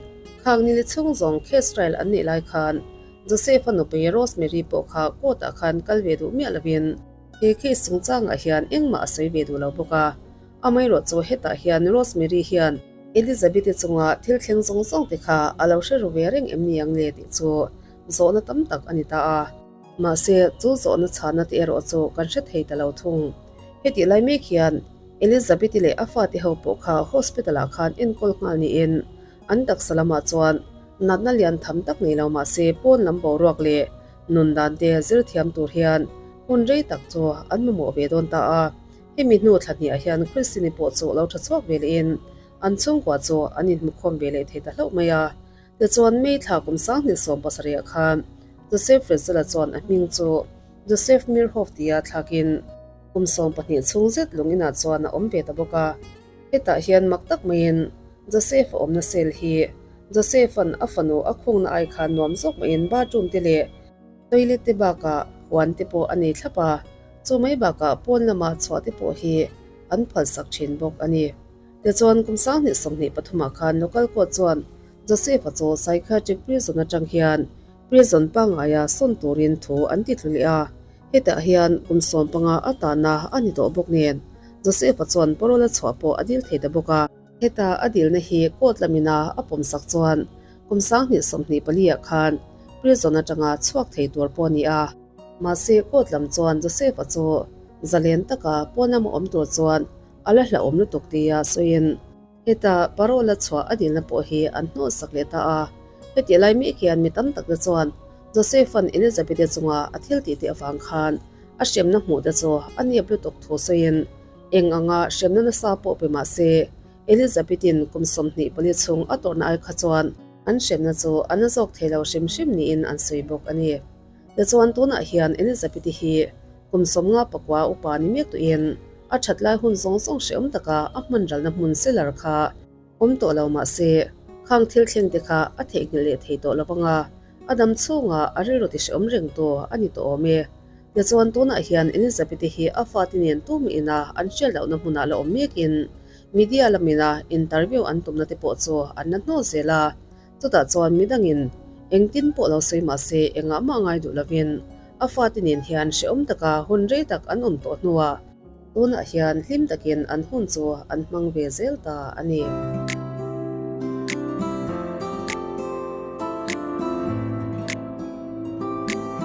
khang nili chhung zawng case trial an nih lai khan Joseph-a nupui Rosemary pawh kha court-ah khan kal ve duh miah lovin he case chungchangah hian engmah a sawi ve duh lo bawk a. Amaherawh chu hetah hian Rosemary hian Elizabeth-i chunga thil thleng zawng zawng te kha a lo hre ru ve reng em ni ang le tih chu zawhna tam tak a ni ta a. Mahse, chu zawhna chhana te erawh chu kan hre thei ta lo thung. Hetih lai mek hian Elizabeth-i leh a fate ho pawh kha hospital-ah khan enkawl nghal niin an taksa lamah chuan natna lian tham tak nei lo mahse pawn lam boruak leh nun dan te zir thiam tur hian hun rei tak chu an mamawh ve dawn ta a. Hemi hnu thla hniah hian Christine-i pawh chu lo tha chhuak ve lehin an chhungkua chu an inhmukhawm ve leh thei ta hlauh mai a. Tichuan, May thla kum 2017 ah khan Joseph Fritzl-a chuan a hming chu Joseph Mirhoff tia thlakin kum 12 chhung zet lung inah chuan a awm ve ta bawk a. Hetah hian mak tak maiin Joseph a awmna cell hi Joseph-a'n a fanu a khungna ai khan nuam zawk maiin bathroom te leh toilet te bakah huan te pawh a nei thlap a, chu mai bakah pawn lama chhuah te pawh hi an phalsak thin bawk a ni. Tichuan, kum 2023 ah khan local court chuan Joseph-a chu psychiatric prison atang hian prison pangngaia sawn turin thu an ti tlu leh a. Hetah hian kum 15 a tahna a ni tawh bawk nen, Joseph-a chuan parole a chhuah pawh a dil thei ta bawk a. Heta a dilna hi court lamina a pawmsak chuan kum 2024 ah khan prison atanga chhuak thei tur pawh a ni a. Mahse, court lam chuan Joseph-a chu zalen taka pawn lama awm tur chuan a la hlauhawm lutuk tia sawiin heta parole a chhuah a dilna pawh hi an hnawhsak leh ta a. Hetih lai mek hian mi tam takte chuan Joseph-a'n Elizabeth-i chunga a thil tih teh avang khan a hremna hmuh te chu a nep lutuk thu sawiin eng anga hremna nasa pawh pe mah se Elizabeth-i'n kum 24 chhung a tawrhna ai kha chuan an hremna chu a na zawk thei lo hrim hrim niin an sawi bawk a ni. Tichuan tunah hian Elizabeth-i hi kum 59 upa ni mek tuin a that lai hun zawng zawng hrehawm taka a hman ralna hmun cellar kha awm tawh lo mah se khang thil thleng te kha a theihnghilh leh thei tawh lo vanga a dam chhunga a rilru ti hrehawm reng tu a ni tawh awm e. Tichuan tunah hian Elizabeth-i hi a fate nen tum ina an hriat lohna hmunah la awm mekin media lamina interview an tumna te pawh chu an la hnawl zel a. Chutah chuan midangin engtin pawh lo sawi mah se engah mah ngai duh lovin a fate nen hian hrehawm taka hun rei tak an awm tawh hnuah tunah hian hlim takin an hun chu an hmang ve zel ta a ni.